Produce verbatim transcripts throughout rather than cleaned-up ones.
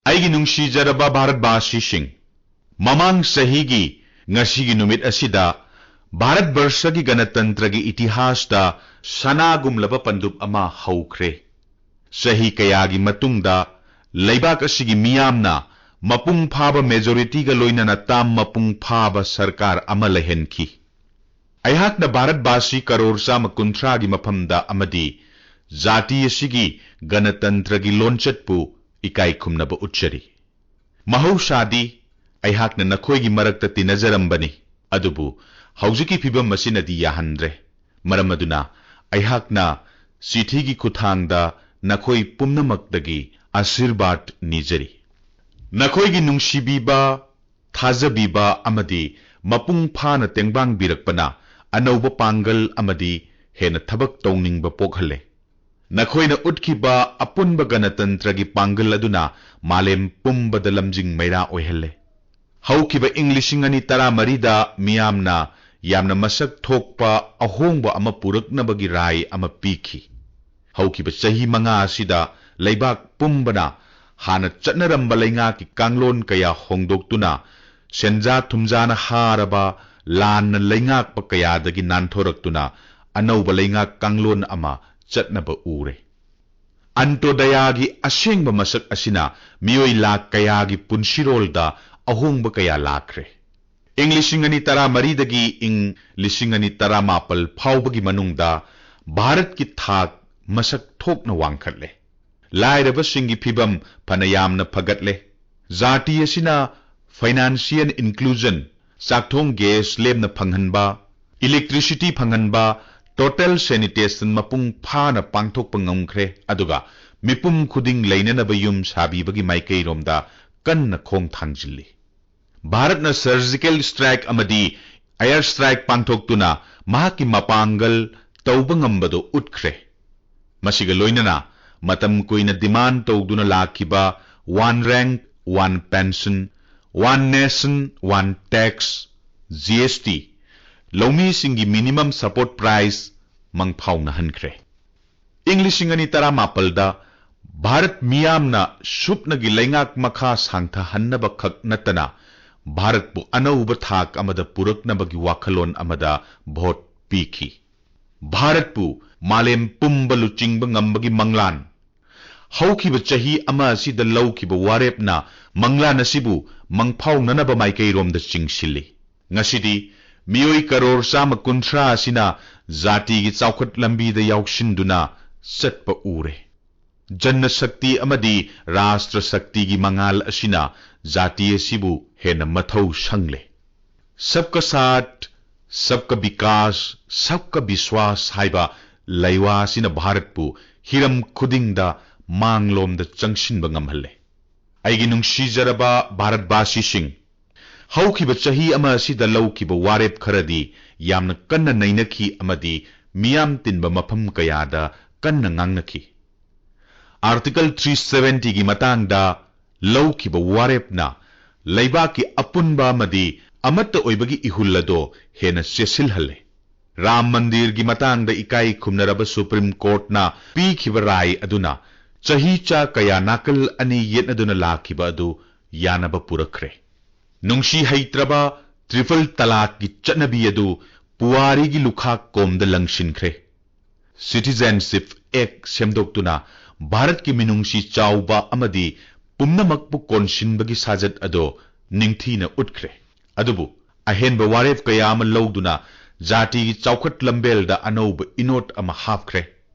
ꯑꯩꯒꯤ ꯅꯨꯡꯁꯤꯖꯔꯕ ꯚꯥꯔꯠꯕꯥꯁꯤꯁꯤꯡ, ꯃꯃꯥꯡ ꯆꯍꯤꯒꯤ ꯉꯁꯤꯒꯤ ꯅꯨꯃꯤꯠ ꯑꯁꯤꯗ ꯚꯥꯔꯠ ꯕꯔꯁꯒꯤ ꯒꯅꯇꯟꯇ꯭ꯔꯒꯤ ꯏꯇꯤꯍꯥꯁꯇ ꯁꯅꯥꯒꯨꯝꯂꯕ ꯄꯟꯗꯨꯞ ꯑꯃ ꯍꯧꯈ꯭ꯔꯦ꯫ ꯆꯍꯤ ꯀꯌꯥꯒꯤ ꯃꯇꯨꯡꯗ ꯂꯩꯕꯥꯛ ꯑꯁꯤꯒꯤ ꯃꯤꯌꯥꯝꯅ ꯃꯄꯨꯡ ꯐꯥꯕ ꯃꯦꯖꯣꯔꯤꯇꯤꯒ ꯂꯣꯏꯅꯅ ꯇꯥꯝ ꯃꯄꯨꯡ ꯐꯥꯕ ꯁꯔꯀꯥꯔ ꯑꯃ ꯂꯩꯍꯟꯈꯤ꯫ ꯑꯩꯍꯥꯛꯅ ꯚꯥꯔꯠꯕꯥꯁꯤ ꯀꯔꯣꯔ ꯆꯥꯝꯃ ꯀꯨꯟꯊ꯭ꯔꯥꯒꯤ ꯃꯐꯝꯗ ꯑꯃꯗꯤ ꯖꯥꯇꯤ ꯑꯁꯤꯒꯤ ꯒꯅꯇꯟꯇ꯭ꯔꯒꯤ ꯂꯣꯟꯆꯠꯄꯨ ꯏꯀꯥꯏ ꯈꯨꯝꯅꯕ ꯎꯠꯆꯔꯤ꯫ ꯃꯍꯧꯁꯥꯗꯤ ꯑꯩꯍꯥꯛꯅ ꯅꯈꯣꯏꯒꯤ ꯃꯔꯛꯇ ꯇꯤꯟꯅꯖꯔꯝꯕꯅꯤ, ꯑꯗꯨꯕꯨ ꯍꯧꯖꯤꯛꯀꯤ ꯐꯤꯕꯝ ꯑꯁꯤꯅꯗꯤ ꯌꯥꯍꯟꯗ꯭ꯔꯦ꯫ ꯃꯔꯝ ꯑꯗꯨꯅ ꯑꯩꯍꯥꯛꯅ ꯆꯤꯊꯤꯒꯤ ꯈꯨꯠꯊꯥꯡꯗ ꯅꯈꯣꯏ ꯄꯨꯝꯅꯃꯛꯇꯒꯤ ꯑꯥꯁꯤꯔꯕꯥꯗ ꯅꯤꯖꯔꯤ꯫ ꯅꯈꯣꯏꯒꯤ ꯅꯨꯡꯁꯤꯕꯤꯕ, ꯊꯥꯖꯕꯤꯕ ꯑꯃꯗꯤ ꯃꯄꯨꯡ ꯐꯥꯅ ꯇꯦꯡꯕꯥꯡꯕꯤꯔꯛꯄꯅ ꯑꯅꯧꯕ ꯄꯥꯡꯒꯜ ꯑꯃꯗꯤ ꯍꯦꯟꯅ ꯊꯕꯛ ꯇꯧꯅꯤꯡꯕ ꯄꯣꯛꯍꯜꯂꯦ꯫ ꯅꯈꯣꯏꯅ ꯎꯠꯈꯤꯕ ꯑꯄꯨꯟꯕ ꯒꯅꯇꯟꯇ꯭ꯔꯒꯤ ꯄꯥꯡꯒꯜ ꯑꯗꯨꯅ ꯃꯥꯂꯦꯝ ꯄꯨꯝꯕꯗ ꯂꯝꯖꯤꯡ ꯃꯩꯔꯥ ꯑꯣꯏꯍꯜꯂꯦ꯫ ꯍꯧꯈꯤꯕ ꯏꯪ ꯂꯤꯁꯤꯡ ꯑꯅꯤ ꯇꯔꯥꯃꯔꯤꯗ ꯃꯤꯌꯥꯝꯅ ꯌꯥꯝꯅ ꯃꯁꯛ ꯊꯣꯛꯄ ꯑꯍꯣꯡꯕ ꯑꯃ ꯄꯨꯔꯛꯅꯕꯒꯤ ꯔꯥꯏ ꯑꯃ ꯄꯤꯈꯤ꯫ ꯍꯧꯈꯤꯕ ꯆꯍꯤ ꯃꯉꯥ ꯑꯁꯤꯗ ꯂꯩꯕꯥꯛ ꯄꯨꯝꯕꯅ ꯍꯥꯟꯅ ꯆꯠꯅꯔꯝꯕ ꯂꯩꯉꯥꯛꯀꯤ ꯀꯥꯡꯂꯣꯟ ꯀꯌꯥ ꯍꯣꯡꯗꯣꯛꯇꯨꯅ, ꯁꯦꯟꯖꯥ ꯊꯨꯝꯖꯥꯅ ꯍꯥꯔꯕ ꯂꯥꯟꯅ ꯂꯩꯉꯥꯛꯄ ꯀꯌꯥꯗꯒꯤ ꯅꯥꯟꯊꯣꯔꯛꯇꯨꯅ ꯑꯅꯧꯕ ꯂꯩꯉꯥꯛ ꯀꯥꯡꯂꯣꯟ ꯑꯃ ꯆꯠꯅꯕ ꯎꯔꯦ꯫ ꯑꯟꯇꯣꯗꯌꯥꯒꯤ ꯑꯁꯦꯡꯕ ꯃꯁꯛ ꯑꯁꯤꯅ ꯃꯤꯑꯣꯏ ꯂꯥꯈ ꯀꯌꯥꯒꯤ ꯄꯨꯟꯁꯤꯔꯣꯜꯗ ꯑꯍꯣꯡꯕ ꯀꯌꯥ ꯂꯥꯛꯈ꯭ꯔꯦ꯫ ꯏꯪ ꯂꯤꯁꯤꯡ ꯑꯅꯤ ꯇꯔꯥꯃꯔꯤꯗꯒꯤ ꯏꯪ ꯂꯤꯁꯤꯡ ꯑꯅꯤ ꯇꯔꯥꯃꯥꯄꯜ ꯐꯥꯎꯕꯒꯤ ꯃꯅꯨꯡꯗ ꯚꯥꯔꯠꯀꯤ ꯊꯥꯛ ꯃꯁꯛ ꯊꯣꯛꯅ ꯋꯥꯡꯈꯠꯂꯦ꯫ ꯂꯥꯏꯔꯕꯁꯤꯡꯒꯤ ꯐꯤꯚꯝ ꯐꯅ ꯌꯥꯝꯅ ꯐꯒꯠꯂꯦ꯫ ꯖꯥꯇꯤ ꯑꯁꯤꯅ ꯐꯥꯏꯅꯥꯟꯁꯤꯌꯦꯜ ꯏꯟꯀ꯭ꯂꯨꯖꯟ, ꯆꯥꯛꯊꯣꯡ ꯒ꯭ꯌꯥꯁ ꯂꯦꯝꯅ ꯐꯪꯍꯟꯕ, ꯏꯂꯦꯛꯇ꯭ꯔꯤꯁꯤꯇꯤ ꯐꯪꯍꯟꯕ, ꯇꯣꯇꯦꯜ ꯁꯦꯅꯤꯇꯦꯁꯟ ꯃꯄꯨꯡ ꯐꯥꯅ ꯄꯥꯡꯊꯣꯛꯄ ꯉꯝꯈ꯭ꯔꯦ, ꯑꯗꯨꯒ ꯃꯤꯄꯨꯝ ꯈꯨꯗꯤꯡ ꯂꯩꯅꯅꯕ ꯌꯨꯝ ꯁꯥꯕꯤꯕꯒꯤ ꯃꯥꯏꯀꯩꯔꯣꯝꯗ ꯀꯟꯅ ꯈꯣꯡ ꯊꯥꯡꯖꯤꯜꯂꯤ꯫ ꯚꯥꯔꯠꯅ ꯁꯔꯖꯤꯀꯦꯜ ꯁ꯭ꯇ꯭ꯔꯥꯏꯛ ꯑꯃꯗꯤ ꯑꯦꯌꯔ ꯁ꯭ꯇ꯭ꯔꯥꯏꯛ ꯄꯥꯡꯊꯣꯛꯇꯨꯅ ꯃꯍꯥꯛꯀꯤ ꯃꯄꯥꯡꯒꯜ ꯇꯧꯕ ꯉꯝꯕꯗꯨ ꯎꯠꯈ꯭ꯔꯦ꯫ ꯃꯁꯤꯒ ꯂꯣꯏꯅꯅ ꯃꯇꯝ ꯀꯨꯏꯅ ꯗꯤꯃꯥꯟ ꯇꯧꯗꯨꯅ ꯂꯥꯛꯈꯤꯕ one rank, one pension, one nation, one tax, G S T, ꯂꯧꯃꯤꯁꯤꯡꯒꯤ ꯃꯤꯅꯤꯃꯝ ꯁꯄꯣꯔꯠ ꯄ꯭ꯔꯥꯏꯁ ꯃꯪꯐꯥꯎꯅꯍꯟꯈ꯭ꯔꯦ꯫ ꯏꯪ ꯂꯤꯁꯤꯡ ꯑꯅꯤ ꯇꯔꯥꯃꯥꯄꯜꯗ ꯚꯥꯔꯠ ꯃꯤꯌꯥꯝꯅ ꯁꯨꯞꯅꯒꯤ ꯂꯩꯉꯥꯛ ꯃꯈꯥ ꯁꯥꯡꯊꯍꯟꯅꯕ ꯈꯛ ꯅꯠꯇꯅ ꯚꯥꯔꯠꯄꯨ ꯑꯅꯧꯕ ꯊꯥꯛ ꯑꯃꯗ ꯄꯨꯔꯛꯅꯕꯒꯤ ꯋꯥꯈꯜꯂꯣꯟ ꯑꯃꯗ ꯚꯣꯠ ꯄꯤꯈꯤ꯫ ꯚꯥꯔꯠꯄꯨ ꯃꯥꯂꯦꯝ ꯄꯨꯝꯕ ꯂꯨꯆꯤꯡꯕ ꯉꯝꯕꯒꯤ ꯃꯪꯂꯥꯟ꯫ ꯍꯧꯈꯤꯕ ꯆꯍꯤ ꯑꯃ ꯑꯁꯤꯗ ꯂꯧꯈꯤꯕ ꯋꯥꯔꯦꯞꯅ ꯃꯪꯂꯥꯟ ꯑꯁꯤꯕꯨ ꯃꯪꯐꯥꯎꯅꯅꯕ ꯃꯥꯏꯀꯩꯔꯣꯝꯗ ꯆꯤꯡꯁꯤꯜꯂꯤ꯫ ꯉꯁꯤꯗꯤ ꯃꯤꯑꯣꯏ ꯀꯔꯣꯔ ꯆꯥꯝꯃ ꯀꯨꯟꯊ꯭ꯔꯥ ꯑꯁꯤꯅ ꯖꯥꯇꯤꯒꯤ ꯆꯥꯎꯈꯠ ꯂꯝꯕꯤꯗ ꯌꯥꯎꯁꯤꯟꯗꯨꯅ ꯆꯠꯄ ꯎꯔꯦ꯫ ꯖꯟꯅ ꯁꯛꯇꯤ ꯑꯃꯗꯤ ꯔꯥꯁꯇ꯭ꯔ ꯁꯛꯇꯤꯒꯤ ꯃꯉꯥꯜ ꯑꯁꯤꯅ ꯖꯥꯇꯤ ꯑꯁꯤꯕꯨ ꯍꯦꯟꯅ ꯃꯊꯧ ꯁꯪꯂꯦ꯫ ꯁꯕꯀ ꯁꯥꯊ, ꯁꯕꯀ ꯕꯤꯀꯥꯁ, ꯁꯕꯀ ꯕꯤꯁ꯭ꯋꯥꯁ ꯍꯥꯏꯕ ꯂꯩꯋꯥ ꯑꯁꯤꯅ ꯚꯥꯔꯠꯄꯨ ꯍꯤꯔꯝ ꯈꯨꯗꯤꯡꯗ ꯃꯥꯡꯂꯣꯝꯗ ꯆꯪꯁꯤꯟꯕ ꯉꯝꯍꯜꯂꯦ꯫ ꯑꯩꯒꯤ ꯅꯨꯡꯁꯤꯖꯔꯕ ꯚꯥꯔꯠꯕꯥꯁꯤꯁꯤꯡ, ꯍꯧꯈꯤꯕ ꯆꯍꯤ ꯑꯃ ꯑꯁꯤꯗ ꯂꯧꯈꯤꯕ ꯋꯥꯔꯦꯞ ꯈꯔꯗꯤ ꯌꯥꯝꯅ ꯀꯟꯅ ꯅꯩꯅꯈꯤ ꯑꯃꯗꯤ ꯃꯤꯌꯥꯝ ꯇꯤꯟꯕ ꯃꯐꯝ ꯀꯌꯥꯗ ꯀꯟꯅ ꯉꯥꯡꯅꯈꯤ꯫ ꯑꯥꯔꯇꯤꯀꯜ ꯊ꯭ꯔꯤ ꯁꯚꯦꯟꯇꯤꯒꯤ ꯃꯇꯥꯡꯗ ꯂꯧꯈꯤꯕ ꯋꯥꯔꯦꯞꯅ ꯂꯩꯕꯥꯛꯀꯤ ꯑꯄꯨꯟꯕ ꯑꯃꯗꯤ ꯑꯃꯠꯇ ꯑꯣꯏꯕꯒꯤ ꯏꯍꯨꯜ ꯑꯗꯣ ꯍꯦꯟꯅ ꯆꯦꯠꯁꯤꯜꯍꯜꯂꯦ꯫ ꯔꯥꯝ ꯃꯟꯗꯤꯔꯒꯤ ꯃꯇꯥꯡꯗ ꯏꯀꯥꯏ ꯈꯨꯝꯅꯔꯕ ꯁꯨꯄ꯭ꯔꯤꯝ ꯀꯣꯔꯠꯅ ꯄꯤꯈꯤꯕ ꯔꯥꯏ ꯑꯗꯨꯅ ꯆꯍꯤ ꯆꯥ ꯀꯌꯥ ꯅꯥꯀꯜ ꯑꯅꯤ ꯌꯦꯠꯅꯗꯨꯅ ꯂꯥꯛꯈꯤꯕ ꯑꯗꯨ ꯌꯥꯅꯕ ꯄꯨꯔꯛꯈ꯭ꯔꯦ꯫ ꯅꯨꯡꯁꯤ ꯍꯩꯇ꯭ꯔꯕ ꯇ꯭ꯔꯤꯄꯜ ꯇꯂꯥꯛꯀꯤ ꯆꯠꯅꯕꯤ ꯑꯗꯨ ꯄꯨꯋꯥꯔꯤꯒꯤ ꯂꯨꯈꯥꯛ ꯀꯣꯝꯗ ꯂꯪꯁꯤꯟꯈ꯭ꯔꯦ꯫ ꯁꯤꯇꯤꯖꯦꯟꯁꯤꯞ ꯑꯦꯛ ꯁꯦꯝꯗꯣꯛꯇꯨꯅ ꯚꯥꯔꯠꯀꯤ ꯃꯤꯅꯨꯡꯁꯤ ꯆꯥꯎꯕ ꯑꯃꯗꯤ ꯄꯨꯝꯅꯃꯛꯄꯨ ꯀꯣꯟꯁꯤꯟꯕꯒꯤ ꯁꯥꯖꯠ ꯑꯗꯣ ꯅꯤꯡꯊꯤꯅ ꯎꯠꯈ꯭ꯔꯦ꯫ ꯑꯗꯨꯕꯨ ꯑꯍꯦꯟꯕ ꯋꯥꯔꯦꯞ ꯀꯌꯥ ꯑꯃ ꯂꯧꯗꯨꯅ ꯖꯥꯇꯤꯒꯤ ꯆꯥꯎꯈꯠ ꯂꯝꯕꯦꯜꯗ ꯑꯅꯧꯕ ꯏꯅꯣꯠ ꯑꯃ ꯍꯥꯞꯈ꯭ꯔꯦ꯫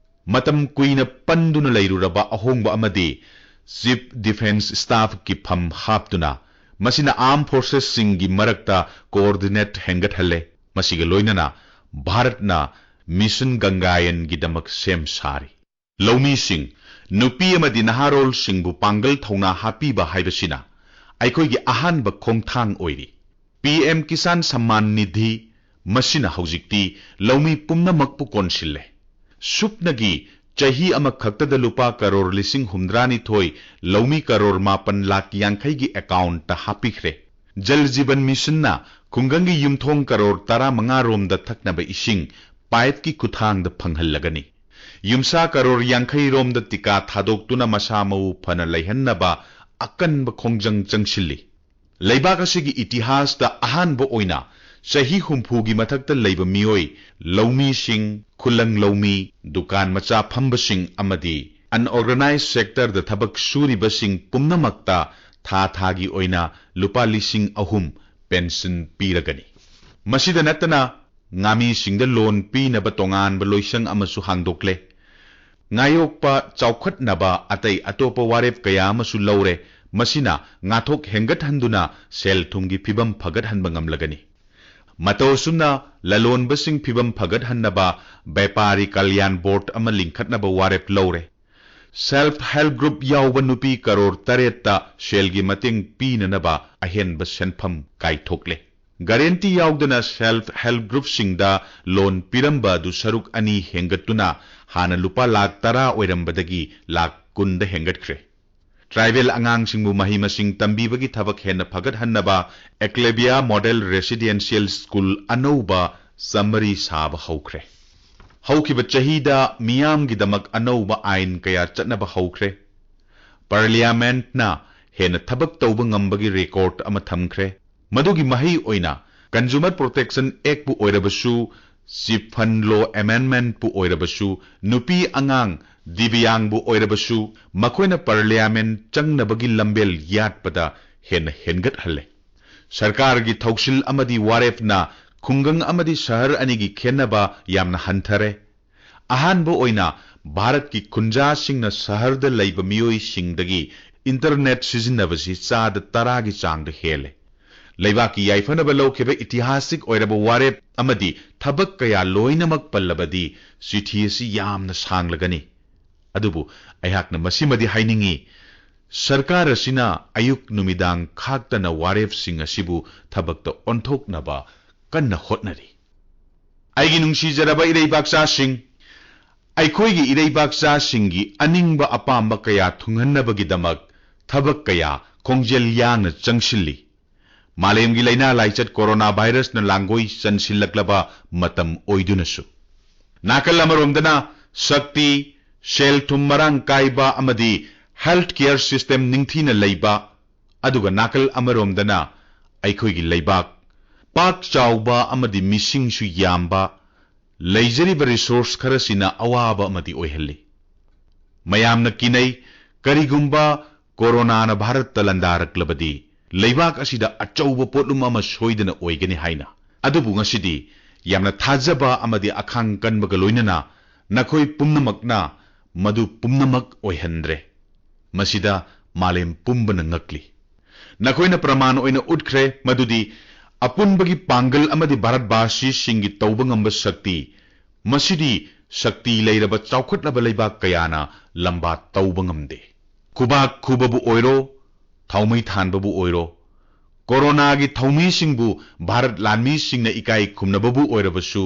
ꯃꯇꯝ ꯀꯨꯏꯅ ꯄꯟꯗꯨꯅ ꯂꯩꯔꯨꯔꯕ ꯑꯍꯣꯡꯕ ꯑꯃꯗꯤ ꯆꯤꯐ ꯗꯤꯐꯦꯟꯁ ꯁ꯭ꯇꯥꯐꯀꯤ ꯐꯝ ꯍꯥꯞꯇꯨꯅ ꯃꯁꯤꯅ ꯑꯥꯔꯝ ꯐꯣꯔꯁꯦꯁꯁꯤꯡꯒꯤ ꯃꯔꯛꯇ ꯀꯣꯑꯣꯔꯗꯤꯅꯦꯠ ꯍꯦꯟꯒꯠꯍꯜꯂꯦ꯫ ꯃꯁꯤꯒ ꯂꯣꯏꯅꯅ ꯚꯥꯔꯠꯅ ꯃꯤꯁꯟ ꯒꯪꯒꯥꯌꯟꯒꯤꯗꯃꯛ ꯁꯦꯝ ꯁꯥꯔꯤ꯫ ꯂꯧꯃꯤꯁꯤꯡ, ꯅꯨꯄꯤ ꯑꯃꯗꯤ ꯅꯍꯥꯔꯣꯜꯁꯤꯡꯕꯨ ꯄꯥꯡꯒꯜ ꯊꯧꯅꯥ ꯍꯥꯞꯄꯤꯕ ꯍꯥꯏꯕꯁꯤꯅ ꯑꯩꯈꯣꯏꯒꯤ ꯑꯍꯥꯟꯕ ꯈꯣꯡꯊꯥꯡ ꯑꯣꯏꯔꯤ꯫ ꯄꯤ ꯑꯦꯝ ꯀꯤꯁꯥꯟ ꯁꯝꯃꯥꯟ ꯅꯤꯙꯤ, ꯃꯁꯤꯅ ꯍꯧꯖꯤꯛꯇꯤ ꯂꯧꯃꯤ ꯄꯨꯝꯅꯃꯛꯄꯨ ꯀꯣꯟꯁꯤꯜꯂꯦ꯫ ꯁꯨꯞꯅꯒꯤ ꯆꯍꯤ ꯑꯃꯈꯛꯇꯗ ꯂꯨꯄꯥ ꯀꯔꯣꯔ ꯂꯤꯁꯤꯡ ꯍꯨꯝꯗ꯭ꯔꯥꯅꯤꯊꯣꯏ ꯂꯧꯃꯤ ꯀꯔꯣꯔ ꯃꯥꯄꯟ ꯂꯥꯈ ꯌꯥꯡꯈꯩꯒꯤ ꯑꯦꯀꯥꯎꯟꯠꯇ ꯍꯥꯞꯄꯤꯈ꯭ꯔꯦ꯫ ꯖꯜ ꯖꯤꯕꯟ ꯃꯤꯁꯟꯅ ꯈꯨꯡꯒꯪꯒꯤ ꯌꯨꯝꯊꯣꯡ ꯀꯔꯣꯔ ꯇꯔꯥꯃꯉꯥ ꯔꯣꯝꯗ ꯊꯛꯅꯕ ꯏꯁꯤꯡ ꯄꯥꯏꯞꯀꯤ ꯈꯨꯠꯊꯥꯡꯗ ꯐꯪꯍꯜꯂꯒꯅꯤ꯫ ꯌꯨꯝꯁꯥ ꯀꯔꯣꯔ ꯌꯥꯡꯈꯩ ꯔꯣꯝꯗ ꯇꯤꯀꯥ ꯊꯥꯗꯣꯛꯇꯨꯅ ꯃꯁꯥ ꯃꯎ ꯐꯅ ꯂꯩꯍꯟꯅꯕ ꯑꯀꯟꯕ ꯈꯣꯡꯖꯪ ꯆꯪꯁꯤꯜꯂꯤ꯫ ꯂꯩꯕꯥꯛ ꯑꯁꯤꯒꯤ ꯏꯇꯤꯍꯥꯁꯇ ꯑꯍꯥꯟꯕ ꯑꯣꯏꯅ ꯆꯍꯤ ꯍꯨꯝꯐꯨꯒꯤ ꯃꯊꯛꯇ ꯂꯩꯕ ꯃꯤꯑꯣꯏ, ꯂꯧꯃꯤꯁꯤꯡ, ꯈꯨꯂꯪ ꯂꯧꯃꯤ, ꯗꯨꯀꯥꯟ ꯃꯆꯥ ꯐꯝꯕꯁꯤꯡ ꯑꯃꯗꯤ unorganized sectorꯗ ꯊꯕꯛ ꯁꯨꯔꯤꯕꯁꯤꯡ ꯄꯨꯝꯅꯃꯛꯇ ꯊꯥ ꯊꯥꯒꯤ ꯑꯣꯏꯅ ꯂꯨꯄꯥ ꯂꯤꯁꯤꯡ ꯑꯍꯨꯝ ꯄꯦꯟꯁꯟ ꯄꯤꯔꯒꯅꯤ꯫ ꯃꯁꯤꯗ ꯅꯠꯇꯅ, ꯉꯥꯃꯤꯁꯤꯡꯗ ꯂꯣꯟ ꯄꯤꯅꯕ ꯇꯣꯉꯥꯟꯕ ꯂꯣꯏꯁꯪ ꯑꯃꯁꯨ ꯍꯥꯡꯗꯣꯛꯂꯦ꯫ ꯉꯥꯌꯣꯛꯄ ꯆꯥꯎꯈꯠꯅꯕ ꯑꯇꯩ ꯑꯇꯣꯞꯄ ꯋꯥꯔꯦꯞ ꯀꯌꯥ ꯑꯃꯁꯨ ꯂꯧꯔꯦ꯫ ꯃꯁꯤꯅ ꯉꯥꯊꯣꯛ ꯍꯦꯟꯒꯠꯍꯟꯗꯨꯅ ꯁꯦꯜ ꯊꯨꯝꯒꯤ ꯐꯤꯕꯝ ꯐꯒꯠꯍꯟꯕ ꯉꯝꯂꯒꯅꯤ꯫ ꯃꯇꯧ ꯑꯁꯨꯝꯅ ꯂꯂꯣꯟꯕꯁꯤꯡ ꯐꯤꯕꯝ ꯐꯒꯠꯍꯟꯅꯕ ꯕꯦꯄꯥꯔꯤ ꯀꯜꯌꯥꯟ ꯕꯣꯔꯗ ꯑꯃ ꯂꯤꯡꯈꯠꯅꯕ ꯋꯥꯔꯦꯞ ꯂꯧꯔꯦ꯫ Self Help Group ꯌꯥꯎꯕ ꯅꯨꯄꯤ ꯀꯔꯣꯔ ꯇꯔꯦꯠꯇ ꯁꯦꯜꯒꯤ ꯃꯇꯦꯡ ꯄꯤꯅꯅꯕ ꯑꯍꯦꯟꯕ ꯁꯦꯟꯐꯝ ꯀꯥꯏꯊꯣꯛꯂꯦ꯫ Guarantee ꯌꯥꯎꯗꯅ Self Help Groupꯁꯤꯡꯗ ꯂꯣꯟ ꯄꯤꯔꯝꯕ ꯑꯗꯨ ꯁꯔꯨꯛ ꯑꯅꯤ ꯍꯦꯟꯒꯠꯇꯨꯅ ꯍꯥꯟꯅ ꯂꯨꯄꯥ ꯂꯥꯈ ꯇꯔꯥ ꯑꯣꯏꯔꯝꯕꯗꯒꯤ ꯂꯥꯈ ꯀꯨꯟꯗ ꯍꯦꯟꯒꯠꯈ꯭ꯔꯦ꯫ Tribal ꯑꯉꯥꯡꯁꯤꯡꯕꯨ ꯃꯍꯩ ꯃꯁꯤꯡ ꯇꯝꯕꯤꯕꯒꯤ ꯊꯕꯛ ꯍꯦꯟꯅ ꯐꯒꯠꯍꯟꯅꯕ Eklavya Model Residential School ꯑꯅꯧꯕ ꯆꯥꯃꯔꯤ ꯁꯥꯕ ꯍꯧꯈ꯭ꯔꯦ꯫ ꯍꯧꯈꯤꯕ ꯆꯍꯤꯗ ꯃꯤꯌꯥꯝꯒꯤꯗꯃꯛ ꯑꯅꯧꯕ ꯑꯥꯏꯟ ꯀꯌꯥ ꯆꯠꯅꯕ ꯍꯧꯈ꯭ꯔꯦ꯫ Parliamentꯅ ꯍꯦꯟꯅ ꯊꯕꯛ ꯇꯧꯕ ꯉꯝꯕꯒꯤ record ꯑꯃ ꯊꯝꯈ꯭ꯔꯦ꯫ ꯃꯗꯨꯒꯤ ꯃꯍꯩ ꯑꯣꯏꯅ Consumer Protection Actꯄꯨ ꯑꯣꯏꯔꯕꯁꯨ, Chit Fund Law Amendmentꯄꯨ ꯑꯣꯏꯔꯕꯁꯨ, ꯅꯨꯄꯤ ꯑꯉꯥꯡ, ꯗꯤꯕ꯭ꯌꯥꯡꯕꯨ ꯑꯣꯏꯔꯕꯁꯨ, ꯃꯈꯣꯏꯅ Parliament ꯆꯪꯅꯕꯒꯤ ꯂꯝꯕꯦꯜ ꯌꯥꯠꯄꯗ ꯍꯦꯟꯅ ꯍꯦꯟꯒꯠꯍꯜꯂꯦ꯫ ꯁꯔꯀꯥꯔꯒꯤ ꯊꯧꯁꯤꯜ ꯑꯃꯗꯤ ꯋꯥꯔꯦꯞꯅ ꯈꯨꯡꯒꯪ ꯑꯃꯗꯤ ꯁꯍꯔ ꯑꯅꯤꯒꯤ ꯈꯦꯟꯅꯕ ꯌꯥꯝꯅ ꯍꯟꯊꯔꯦ꯫ ꯑꯍꯥꯟꯕ ꯑꯣꯏꯅ ꯚꯥꯔꯠꯀꯤ ꯈꯨꯟꯖꯥꯁꯤꯡꯅ ꯁꯍꯔꯗ ꯂꯩꯕ ꯃꯤꯑꯣꯏꯁꯤꯡꯗꯒꯤ internet ꯁꯤꯖꯤꯟꯅꯕꯁꯤ ꯆꯥꯗ ꯇꯔꯥꯒꯤ ꯆꯥꯡꯗ ꯍꯦꯜꯂꯦ꯫ ꯂꯩꯕꯥꯛꯀꯤ ꯌꯥꯏꯐꯅꯕ ꯂꯧꯈꯤꯕ ꯏꯇꯤꯍꯥꯁꯤꯛ ꯑꯣꯏꯔꯕ ꯋꯥꯔꯦꯞ ꯑꯃꯗꯤ ꯊꯕꯛ ꯀꯌꯥ ꯂꯣꯏꯅꯃꯛ ꯄꯜꯂꯕꯗꯤ ꯆꯤꯊꯤ ꯑꯁꯤ ꯌꯥꯝꯅ ꯁꯥꯡꯂꯒꯅꯤ꯫ ꯑꯗꯨꯕꯨ ꯑꯩꯍꯥꯛꯅ ꯃꯁꯤꯃꯗꯤ ꯍꯥꯏꯅꯤꯡꯏ, ꯁꯔꯀꯥꯔ ꯑꯁꯤꯅ ꯑꯌꯨꯛ ꯅꯨꯃꯤꯗꯥꯡ ꯈꯥꯛꯇꯅ ꯋꯥꯔꯦꯞꯁꯤꯡ ꯑꯁꯤꯕꯨ ꯊꯕꯛꯇ ꯑꯣꯟꯊꯣꯛꯅꯕ ꯀꯟꯅ ꯍꯣꯠꯅꯔꯤ꯫ ꯑꯩꯒꯤ ꯅꯨꯡꯁꯤꯖꯔꯕ ꯏꯔꯩꯕꯥꯛꯆꯥꯁꯤꯡ, ꯑꯩꯈꯣꯏꯒꯤ ꯏꯔꯩꯕꯥꯛꯆꯥꯁꯤꯡꯒꯤ ꯑꯅꯤꯡꯕ ꯑꯄꯥꯝꯕ ꯀꯌꯥ ꯊꯨꯡꯍꯟꯅꯕꯒꯤꯗꯃꯛ ꯊꯕꯛ ꯀꯌꯥ ꯈꯣꯡꯖꯦꯜ ꯌꯥꯡꯅ ꯆꯪꯁꯤꯜꯂꯤ꯫ ꯃꯥꯂꯦꯝꯒꯤ ꯂꯥꯏꯅꯥ ꯂꯥꯏꯆꯠ ꯀꯣꯔꯣꯅꯥ ꯚꯥꯏꯔꯁꯅ ꯂꯥꯡꯒꯣꯏ ꯆꯟꯁꯤꯜꯂꯛꯂꯕ ꯃꯇꯝ ꯑꯣꯏꯗꯨꯅꯁꯨ, ꯅꯥꯀꯜ ꯑꯃꯔꯣꯝꯗꯅ ꯁꯛꯇꯤ, ꯁꯦꯜ ꯊꯨꯝ ꯃꯔꯥꯡ ꯀꯥꯏꯕ ꯑꯃꯗꯤ health care system ꯅꯤꯡꯊꯤꯅ ꯂꯩꯕ, ꯑꯗꯨꯒ ꯅꯥꯀꯜ ꯑꯃꯔꯣꯝꯗꯅ ꯑꯩꯈꯣꯏꯒꯤ ꯂꯩꯕꯥꯛ, ꯄꯥꯛ ꯆꯥꯎꯕ ꯑꯃꯗꯤ ꯃꯤꯁꯤꯡꯁꯨ ꯌꯥꯝꯕ, ꯂꯩꯖꯔꯤꯕ resource ꯈꯔꯁꯤꯅ ꯑꯋꯥꯕ ꯑꯃꯗꯤ ꯑꯣꯏꯍꯜꯂꯤ꯫ ꯃꯌꯥꯝꯅ ꯀꯤꯅꯩ, ꯀꯔꯤꯒꯨꯝꯕ ꯀꯣꯔꯣꯅꯥꯅ ꯚꯥꯔꯠꯇ ꯂꯥꯟꯗꯥꯔꯛꯂꯕꯗꯤ ꯂꯩꯕꯥꯛ ꯑꯁꯤꯗ ꯑꯆꯧꯕ ꯄꯣꯠꯂꯨꯝ ꯑꯃ ꯁꯣꯏꯗꯅ ꯑꯣꯏꯒꯅꯤ ꯍꯥꯏꯅ꯫ ꯑꯗꯨꯕꯨ ꯉꯁꯤꯗꯤ ꯌꯥꯝꯅ ꯊꯥꯖꯕ ꯑꯃꯗꯤ ꯑꯈꯥꯡ ꯀꯟꯕꯒ ꯂꯣꯏꯅꯅ ꯅꯈꯣꯏ ꯄꯨꯝꯅꯃꯛꯅ ꯃꯗꯨ ꯄꯨꯝꯅꯃꯛ ꯑꯣꯏꯍꯟꯗ꯭ꯔꯦ꯫ ꯃꯁꯤꯗ ꯃꯥꯂꯦꯝ ꯄꯨꯝꯕꯅ ꯉꯛꯂꯤ꯫ ꯅꯈꯣꯏꯅ ꯄ꯭ꯔꯃꯥꯟ ꯑꯣꯏꯅ ꯎꯠꯈ꯭ꯔꯦ ꯃꯗꯨꯗꯤ ꯑꯄꯨꯟꯕꯒꯤ ꯄꯥꯡꯒꯜ ꯑꯃꯗꯤ ꯚꯥꯔꯠꯕꯥꯁꯤꯁꯤꯡꯒꯤ ꯇꯧꯕ ꯉꯝꯕ ꯁꯛꯇꯤ, ꯃꯁꯤꯗꯤ ꯁꯛꯇꯤ ꯂꯩꯔꯕ ꯆꯥꯎꯈꯠꯂꯕ ꯂꯩꯕꯥꯛ ꯀꯌꯥꯅ ꯂꯝꯕꯥ ꯇꯧꯕ ꯉꯝꯗꯦ꯫ ꯈꯨꯕꯥꯛ ꯈꯨꯕꯕꯨ ꯑꯣꯏꯔꯣ, ꯊꯥꯎꯃꯩ ꯊꯥꯟꯕꯕꯨ ꯑꯣꯏꯔꯣ, ꯀꯣꯔꯣꯅꯥꯒꯤ ꯊꯧꯃꯤꯁꯤꯡꯕꯨ ꯚꯥꯔꯠ ꯂꯥꯟꯃꯤꯁꯤꯡꯅ ꯏꯀꯥꯏ ꯈꯨꯝꯅꯕꯕꯨ ꯑꯣꯏꯔꯕꯁꯨ,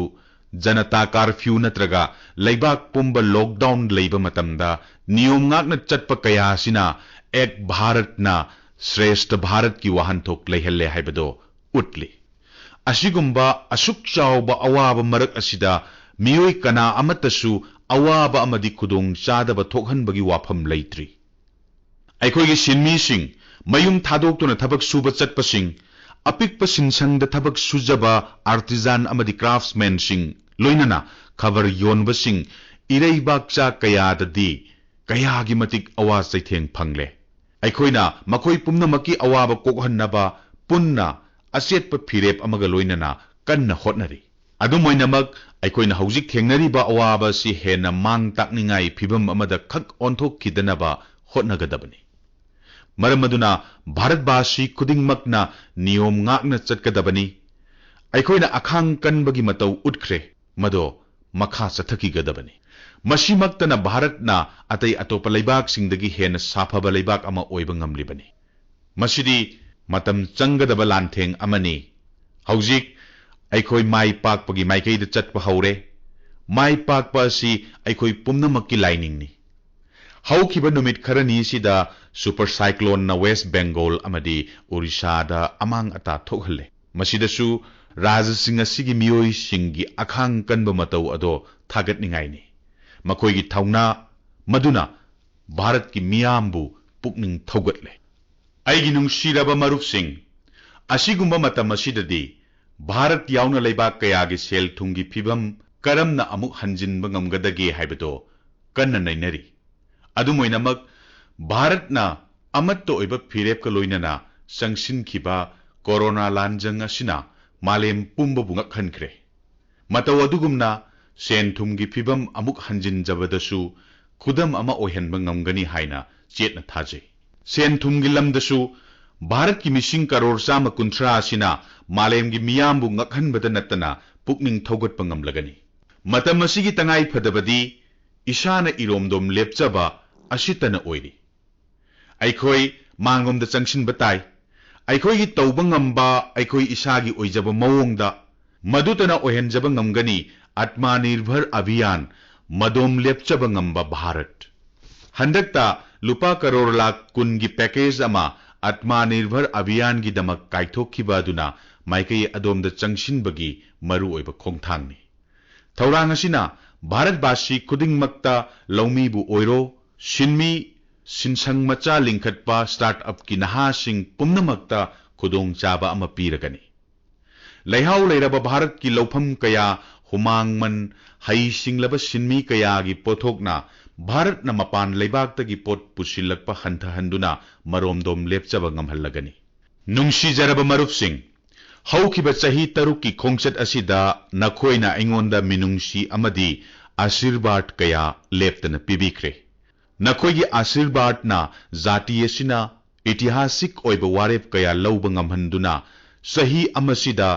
ꯖꯅꯇꯥ ꯀꯥꯔꯐ꯭ꯌꯨ ꯅꯠꯇ꯭ꯔꯒ ꯂꯩꯕꯥꯛ ꯄꯨꯝꯕ ꯂꯣꯛꯗꯥꯎꯟ ꯂꯩꯕ ꯃꯇꯝꯗ ꯅꯤꯌꯣꯝ ꯉꯥꯛꯅ ꯆꯠꯄ ꯀꯌꯥ ꯑꯁꯤꯅ ꯑꯦꯛ ꯚꯥꯔꯠꯅ ꯁ꯭ꯔꯦꯁꯊ ꯚꯥꯔꯠꯀꯤ ꯋꯥꯍꯟꯊꯣꯛ ꯂꯩꯍꯜꯂꯦ ꯍꯥꯏꯕꯗꯣ ꯎꯠꯂꯤ꯫ ꯑꯁꯤꯒꯨꯝꯕ ꯑꯁꯨꯛ ꯆꯥꯎꯕ ꯑꯋꯥꯕ ꯃꯔꯛ ꯑꯁꯤꯗ ꯃꯤꯑꯣꯏ ꯀꯅꯥ ꯑꯃꯠꯇꯁꯨ ꯑꯋꯥꯕ ꯑꯃꯗꯤ ꯈꯨꯗꯣꯡ ꯆꯥꯗꯕ ꯊꯣꯛꯍꯟꯕꯒꯤ ꯋꯥꯐꯝ ꯂꯩꯇ꯭ꯔꯤ꯫ ꯑꯩꯈꯣꯏꯒꯤ ꯁꯤꯟꯃꯤꯁꯤꯡ, ꯃꯌꯨꯝ ꯊꯥꯗꯣꯛꯇꯨꯅ ꯊꯕꯛ ꯁꯨꯕ ꯆꯠꯄꯁꯤꯡ, ꯑꯄꯤꯛꯄ ꯁꯤꯟꯁꯪꯗ ꯊꯕꯛ ꯁꯨꯖꯕ artisan ꯑꯃꯗꯤ craftsmanꯁꯤꯡ, ꯂꯣꯏꯅꯅ ꯈꯕꯔ ꯌꯣꯟꯕꯁꯤꯡ, ꯏꯔꯩꯕꯥꯛꯆꯥ ꯀꯌꯥꯗꯗꯤ ꯀꯌꯥꯒꯤ ꯃꯇꯤꯛ ꯑꯋꯥ ꯆꯩꯊꯦꯡ ꯐꯪꯂꯦ꯫ ꯑꯩꯈꯣꯏꯅ ꯃꯈꯣꯏ ꯄꯨꯝꯅꯃꯛꯀꯤ ꯑꯋꯥꯕ ꯀꯣꯛꯍꯟꯅꯕ ꯄꯨꯟꯅ ꯑꯆꯦꯠꯄ ꯐꯤꯔꯦꯞ ꯑꯃꯒ ꯂꯣꯏꯅꯅ ꯀꯟꯅ ꯍꯣꯠꯅꯔꯤ꯫ ꯑꯗꯨꯝ ꯑꯣꯏꯅꯃꯛ, ꯑꯩꯈꯣꯏꯅ ꯍꯧꯖꯤꯛ ꯊꯦꯡꯅꯔꯤꯕ ꯑꯋꯥꯕ ꯑꯁꯤ ꯍꯦꯟꯅ ꯃꯥꯡ ꯇꯥꯛꯅꯤꯡꯉꯥꯏ ꯐꯤꯚꯝ ꯑꯃꯗ ꯈꯛ ꯑꯣꯟꯊꯣꯛꯈꯤꯗꯅꯕ ꯍꯣꯠꯅꯒꯗꯕꯅꯤ꯫ ꯃꯔꯝ ꯑꯗꯨꯅ ꯚꯥꯔꯠꯕꯥꯁꯤ ꯈꯨꯗꯤꯡꯃꯛꯅ ꯅꯤꯌꯣꯝ ꯉꯥꯛꯅ ꯆꯠꯀꯗꯕꯅꯤ꯫ ꯑꯩꯈꯣꯏꯅ ꯑꯈꯥꯡ ꯀꯟꯕꯒꯤ ꯃꯇꯧ ꯎꯠꯈ꯭ꯔꯦ, ꯃꯗꯣ ꯃꯈꯥ ꯆꯠꯊꯈꯤꯒꯗꯕꯅꯤ꯫ ꯃꯁꯤꯃꯛꯇꯅ ꯚꯥꯔꯠꯅ ꯑꯇꯩ ꯑꯇꯣꯞꯄ ꯂꯩꯕꯥꯛꯁꯤꯡꯗꯒꯤ ꯍꯦꯟꯅ ꯁꯥꯐꯕ ꯂꯩꯕꯥꯛ ꯑꯃ ꯑꯣꯏꯕ ꯉꯝꯂꯤꯕꯅꯤ꯫ ꯃꯁꯤꯗꯤ ꯃꯇꯝ ꯆꯪꯒꯗꯕ ꯂꯥꯟꯊꯦꯡ ꯑꯃꯅꯤ꯫ ꯍꯧꯖꯤꯛ ꯑꯩꯈꯣꯏ ꯃꯥꯏ ꯄꯥꯛꯄꯒꯤ ꯃꯥꯏꯀꯩꯗ ꯆꯠꯄ ꯍꯧꯔꯦ꯫ ꯃꯥꯏ ꯄꯥꯛꯄ ꯑꯁꯤ ꯑꯩꯈꯣꯏ ꯄꯨꯝꯅꯃꯛꯀꯤ ꯂꯥꯏꯅꯤꯡꯅꯤ꯫ ꯍꯧꯈꯤꯕ ꯅꯨꯃꯤꯠ ꯈꯔꯅꯤꯁꯤꯗ super cycloneꯅ West Bengal ꯑꯃꯗꯤ ꯑꯣꯔꯤꯁꯥꯗ ꯑꯃꯥꯡ ꯑꯇꯥ ꯊꯣꯛꯍꯜꯂꯦ꯫ ꯃꯁꯤꯗꯁꯨ ꯔꯥꯖ꯭ꯌꯁꯤꯡ ꯑꯁꯤꯒꯤ ꯃꯤꯑꯣꯏꯁꯤꯡꯒꯤ ꯑꯈꯥꯡ ꯀꯟꯕ ꯃꯇꯧ ꯑꯗꯣ ꯊꯥꯒꯠꯅꯤꯡꯉꯥꯏꯅꯤ꯫ ꯃꯈꯣꯏꯒꯤ ꯊꯧꯅꯥ ꯃꯗꯨꯅ ꯚꯥꯔꯠꯀꯤ ꯃꯤꯌꯥꯝꯕꯨ ꯄꯨꯛꯅꯤꯡ ꯊꯧꯒꯠꯂꯦ꯫ ꯑꯩꯒꯤ ꯅꯨꯡꯁꯤꯔꯕ ꯃꯔꯨꯞꯁꯤꯡ, ꯑꯁꯤꯒꯨꯝꯕ ꯃꯇꯝ ꯑꯁꯤꯗꯗꯤ ꯚꯥꯔꯠ ꯌꯥꯎꯅ ꯂꯩꯕꯥꯛ ꯀꯌꯥꯒꯤ ꯁꯦꯜ ꯊꯨꯝꯒꯤ ꯐꯤꯕꯝ ꯀꯔꯝꯅ ꯑꯃꯨꯛ ꯍꯟꯖꯤꯟꯕ ꯉꯝꯒꯗꯒꯦ ꯍꯥꯏꯕꯗꯣ ꯀꯟꯅ ꯅꯩꯅꯔꯤ꯫ ꯑꯗꯨꯝ ꯑꯣꯏꯅꯃꯛ, ꯚꯥꯔꯠꯅ ꯑꯃꯠꯇ ꯑꯣꯏꯕ ꯐꯤꯔꯦꯞꯀ ꯂꯣꯏꯅꯅ ꯆꯪꯁꯤꯟꯈꯤꯕ ꯀꯣꯔꯣꯅꯥ ꯂꯥꯟꯖꯪ ꯑꯁꯤꯅ ꯃꯥꯂꯦꯝ ꯄꯨꯝꯕꯕꯨ ꯉꯛꯍꯟꯈ꯭ꯔꯦ꯫ ꯃꯇꯧ ꯑꯗꯨꯒꯨꯝꯅ ꯁꯦꯟ ꯊꯨꯝꯒꯤ ꯐꯤꯕꯝ ꯑꯃꯨꯛ ꯍꯟꯖꯤꯟꯖꯕꯗꯁꯨ ꯈꯨꯗꯝ ꯑꯃ ꯑꯣꯏꯍꯟꯕ ꯉꯝꯒꯅꯤ ꯍꯥꯏꯅ ꯆꯦꯠꯅ ꯊꯥꯖꯩ꯫ ꯁꯦꯟ ꯊꯨꯝꯒꯤ ꯂꯝꯗꯁꯨ ꯚꯥꯔꯠꯀꯤ ꯃꯤꯁꯤꯡ ꯀꯔꯣꯔ ꯆꯥꯝꯃ ꯀꯨꯟꯊ꯭ꯔꯥ ꯑꯁꯤꯅ ꯃꯥꯂꯦꯝꯒꯤ ꯃꯤꯌꯥꯝꯕꯨ ꯉꯛꯍꯟꯕꯗ ꯅꯠꯇꯅ ꯄꯨꯛꯅꯤꯡ ꯊꯧꯒꯠꯄ ꯉꯝꯂꯒꯅꯤ꯫ ꯃꯇꯝ ꯑꯁꯤꯒꯤ ꯇꯉꯥꯏ ꯐꯗꯕꯗꯤ ꯏꯁꯥꯅ ꯏꯔꯣꯝꯗꯣꯝ ꯂꯦꯞꯆꯕ ꯑꯁꯤꯇꯅ ꯑꯣꯏꯔꯤ꯫ ꯑꯩꯈꯣꯏ ꯃꯥꯡꯂꯣꯝꯗ ꯆꯪꯁꯤꯟꯕ ꯇꯥꯏ꯫ ꯑꯩꯈꯣꯏꯒꯤ ꯇꯧꯕ ꯉꯝꯕ ꯑꯩꯈꯣꯏ ꯏꯁꯥꯒꯤ ꯑꯣꯏꯖꯕ ꯃꯑꯣꯡꯗ ꯃꯗꯨꯇꯅ ꯑꯣꯏꯍꯟꯖꯕ ꯉꯝꯒꯅꯤ ꯑꯠꯃꯥꯅꯤꯔꯚꯔ ꯑꯚꯤꯌꯥꯟ, ꯃꯗꯣꯝ ꯂꯦꯞꯆꯕ ꯉꯝꯕ ꯚꯥꯔꯠ꯫ ꯍꯟꯗꯛꯇ ꯂꯨꯄꯥ ꯀꯔꯣꯔ ꯂꯥꯈ ꯀꯨꯟꯒꯤ ꯄꯦꯀꯦꯖ ꯑꯃ ꯑꯠꯃꯥꯅꯤꯔꯚꯔ ꯑꯚꯤꯌꯥꯟꯒꯤꯗꯃꯛ ꯀꯥꯏꯊꯣꯛꯈꯤꯕ ꯑꯗꯨꯅ ꯃꯥꯏꯀꯩ ꯑꯗꯣꯝꯗ ꯆꯪꯁꯤꯟꯕꯒꯤ ꯃꯔꯨꯑꯣꯏꯕ ꯈꯣꯡꯊꯥꯡꯅꯤ꯫ ꯊꯧꯔꯥꯡ ꯑꯁꯤꯅ ꯚꯥꯔꯠꯕꯥꯁꯤ ꯈꯨꯗꯤꯡꯃꯛꯇ, ꯂꯧꯃꯤꯕꯨ ꯑꯣꯏꯔꯣ, ꯁꯤꯟꯃꯤ, ꯁꯤꯟꯁꯪ ꯃꯆꯥ ꯂꯤꯡꯈꯠꯄ ꯁ꯭ꯇꯥꯔꯠ ꯑꯞꯀꯤ ꯅꯍꯥꯁꯤꯡ ꯄꯨꯝꯅꯃꯛꯇ ꯈꯨꯗꯣꯡꯆꯥꯕ ꯑꯃ ꯄꯤꯔꯒꯅꯤ꯫ ꯂꯩꯍꯥꯎ ꯂꯩꯔꯕ ꯚꯥꯔꯠꯀꯤ ꯂꯧꯐꯝ ꯀꯌꯥ, ꯍꯨꯃꯥꯡꯃꯟ, ꯍꯩ ꯁꯤꯡꯂꯕ ꯁꯤꯟꯃꯤ ꯀꯌꯥꯒꯤ ꯄꯣꯠꯊꯣꯛꯅ ꯚꯥꯔꯠꯅ ꯃꯄꯥꯟ ꯂꯩꯕꯥꯛꯇꯒꯤ ꯄꯣꯠ ꯄꯨꯁꯤꯜꯂꯛꯄ ꯍꯟꯊꯍꯟꯗꯨꯅ ꯃꯔꯣꯝꯗꯣꯝ ꯂꯦꯞꯆꯕ ꯉꯝꯍꯜꯂꯒꯅꯤ꯫ ꯅꯨꯡꯁꯤꯖꯔꯕ ꯃꯔꯨꯞꯁꯤꯡ, ꯍꯧꯈꯤꯕ ꯆꯍꯤ ꯇꯔꯨꯛꯀꯤ ꯈꯣꯡꯆꯠ ꯑꯁꯤꯗ ꯅꯈꯣꯏꯅ ꯑꯩꯉꯣꯟꯗ ꯃꯤꯅꯨꯡꯁꯤ ꯑꯃꯗꯤ ꯑꯥꯁꯤꯔꯕꯥꯗ ꯀꯌꯥ ꯂꯦꯞꯇꯅ ꯄꯤꯕꯤꯈ꯭ꯔꯦ꯫ ꯅꯈꯣꯏꯒꯤ ꯑꯥꯁꯤꯔꯕꯥꯗꯅ ꯖꯥꯇꯤ ꯑꯁꯤꯅ ꯏꯇꯤꯍꯥꯁꯤꯛ ꯑꯣꯏꯕ ꯋꯥꯔꯦꯞ ꯀꯌꯥ ꯂꯧꯕ ꯉꯝꯍꯟꯗꯨꯅ ꯆꯍꯤ ꯑꯃꯁꯤꯗ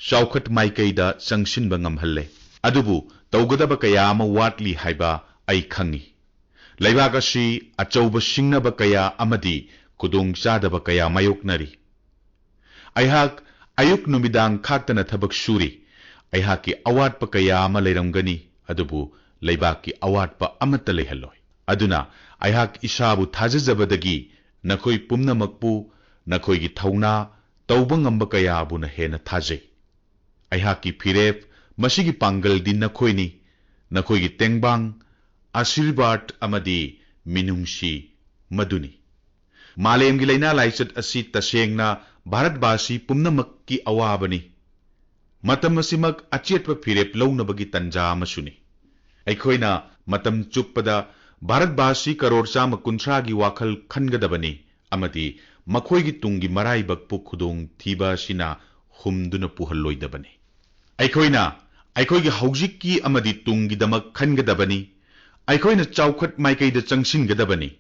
ꯆꯥꯎꯈꯠ ꯃꯥꯏꯀꯩꯗ ꯆꯪꯁꯤꯟꯕ ꯉꯝꯍꯜꯂꯦ꯫ ꯑꯗꯨꯕꯨ ꯇꯧꯒꯗꯕ ꯀꯌꯥ ꯑꯃ ꯋꯥꯠꯂꯤ ꯍꯥꯏꯕ ꯑꯩ ꯈꯪꯏ꯫ ꯂꯩꯕꯥꯛ ꯑꯁꯤ ꯑꯆꯧꯕ ꯁꯤꯡꯅꯕ ꯀꯌꯥ ꯑꯃꯗꯤ ꯈꯨꯗꯣꯡꯆꯥꯗꯕ ꯀꯌꯥ ꯃꯥꯌꯣꯛꯅꯔꯤ꯫ ꯑꯩꯍꯥꯛ ꯑꯌꯨꯛ ꯅꯨꯃꯤꯗꯥꯡ ꯈꯥꯛꯇꯅ ꯊꯕꯛ ꯁꯨꯔꯤ꯫ ꯑꯩꯍꯥꯛꯀꯤ ꯑꯋꯥꯠꯄ ꯀꯌꯥ ꯑꯃ ꯂꯩꯔꯝꯒꯅꯤ, ꯑꯗꯨꯕꯨ ꯂꯩꯕꯥꯛꯀꯤ ꯑꯋꯥꯠꯄ ꯑꯃꯠꯇ ꯂꯩꯍꯜꯂꯣꯏ꯫ ꯑꯗꯨꯅ ꯑꯩꯍꯥꯛ ꯏꯁꯥꯕꯨ ꯊꯥꯖꯖꯕꯗꯒꯤ ꯅꯈꯣꯏ ꯄꯨꯝꯅꯃꯛꯄꯨ, ꯅꯈꯣꯏꯒꯤ ꯊꯧꯅꯥ, ꯇꯧꯕ ꯉꯝꯕ ꯀꯌꯥꯕꯨꯅ ꯍꯦꯟꯅ ꯊꯥꯖꯩ꯫ ꯑꯩꯍꯥꯛꯀꯤ ꯐꯤꯔꯦꯞ, ꯃꯁꯤꯒꯤ ꯄꯥꯡꯒꯜꯗꯤ ꯅꯈꯣꯏꯅꯤ꯫ ꯅꯈꯣꯏꯒꯤ ꯇꯦꯡꯕꯥꯡ, ꯑꯥꯁꯤꯔꯕꯥꯗ ꯑꯃꯗꯤ ꯃꯤꯅꯨꯡꯁꯤ ꯃꯗꯨꯅꯤ꯫ ꯃꯥꯂꯦꯝꯒꯤ ꯂꯥꯏꯅꯥ ꯂꯥꯏꯆꯠ ꯑꯁꯤ ꯇꯁꯦꯡꯅ ꯚꯥꯔꯠꯕꯥꯁꯤ ꯄꯨꯝꯅꯃꯛꯀꯤ ꯑꯋꯥꯕꯅꯤ꯫ ꯃꯇꯝ ꯑꯁꯤꯃꯛ ꯑꯆꯦꯠꯄ ꯐꯤꯔꯦꯞ ꯂꯧꯅꯕꯒꯤ ꯇꯟꯖꯥ ꯑꯃꯁꯨꯅꯤ꯫ ꯑꯩꯈꯣꯏꯅ ꯃꯇꯝ ꯆꯨꯞꯄꯗ ꯚꯥꯔꯠꯕꯥꯁꯤ ꯀꯔꯣꯔ ꯆꯥꯝꯃ ꯀꯨꯟꯊ꯭ꯔꯥꯒꯤ ꯋꯥꯈꯜ ꯈꯟꯒꯗꯕꯅꯤ ꯑꯃꯗꯤ ꯃꯈꯣꯏꯒꯤ ꯇꯨꯡꯒꯤ ꯃꯔꯥꯏꯕꯛꯄꯨ ꯈꯨꯗꯣꯡ ꯊꯤꯕ ꯑꯁꯤꯅ ꯍꯨꯝꯗꯨꯅ ꯄꯨꯍꯜꯂꯣꯏꯗꯕꯅꯤ꯫ ꯑꯩꯈꯣꯏꯅ ꯑꯩꯈꯣꯏꯒꯤ ꯍꯧꯖꯤꯛꯀꯤ ꯑꯃꯗꯤ ꯇꯨꯡꯒꯤꯗꯃꯛ ꯈꯟꯒꯗꯕꯅꯤ꯫ ꯑꯩꯈꯣꯏꯅ ꯆꯥꯎꯈꯠ ꯃꯥꯏꯀꯩꯗ ꯆꯪꯁꯤꯟꯒꯗꯕꯅꯤ꯫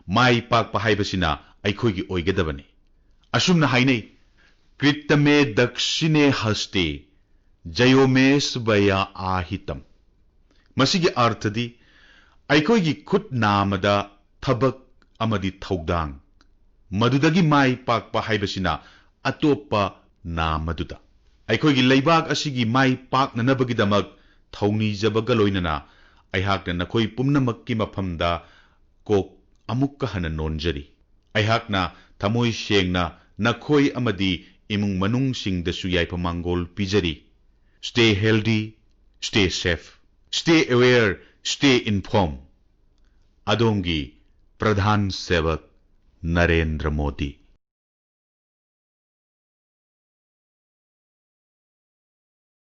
ꯃꯥꯏ ꯄꯥꯛꯄ ꯍꯥꯏꯕꯁꯤꯅ ꯑꯩꯈꯣꯏꯒꯤ ꯑꯣꯏꯒꯗꯕꯅꯤ꯫ ꯑꯁꯨꯝꯅ ꯍꯥꯏꯅꯩ, "ꯀ꯭ꯔꯤꯇꯃꯦ ꯗꯛꯁꯤꯅꯦ ꯍꯁꯇꯦ ꯖꯌꯣꯃꯦꯁ ꯚꯌꯥ ꯑꯥꯍꯤꯇꯝ"꯫ ꯃꯁꯤꯒꯤ ꯑꯔꯊꯗꯤ, ꯑꯩꯈꯣꯏꯒꯤ ꯈꯨꯠ ꯅꯥꯃꯗ ꯊꯕꯛ ꯑꯃꯗꯤ ꯊꯧꯗꯥꯡ, ꯃꯗꯨꯗꯒꯤ ꯃꯥꯏ ꯄꯥꯛꯄ ꯍꯥꯏꯕꯁꯤꯅ ꯑꯇꯣꯞꯄ ꯅꯥꯃꯗꯨꯗ꯫ ꯑꯩꯈꯣꯏꯒꯤ ꯂꯩꯕꯥꯛ ꯑꯁꯤꯒꯤ ꯃꯥꯏ ꯄꯥꯛꯅꯅꯕꯒꯤꯗꯃꯛ ꯊꯧꯅꯤꯖꯕꯒ ꯂꯣꯏꯅꯅ ꯑꯩꯍꯥꯛꯅ ꯅꯈꯣꯏ ꯄꯨꯝꯅꯃꯛꯀꯤ ꯃꯐꯝꯗ ꯀꯣꯛ ꯑꯃꯨꯛꯀ ꯍꯟꯅ ꯅꯣꯟꯖꯔꯤ꯫ ꯑꯩꯍꯥꯛꯅ ꯊꯃꯣꯏ ꯁꯦꯡꯅ ꯅꯈꯣꯏ ꯑꯃꯗꯤ ꯏꯃꯨꯡ ꯃꯅꯨꯡꯁꯤꯡꯗꯁꯨ ꯌꯥꯏꯐ ꯃꯥꯡꯒꯣꯜ ꯄꯤꯖꯔꯤ꯫ Stay healthy, stay safe, stay aware, stay informed꯫ ꯑꯗꯣꯝꯒꯤ ꯄ꯭ꯔꯙꯥꯟ ꯁꯦꯕꯛ ꯅꯔꯦꯟꯗ꯭ꯔ ꯃꯣꯗꯤ꯫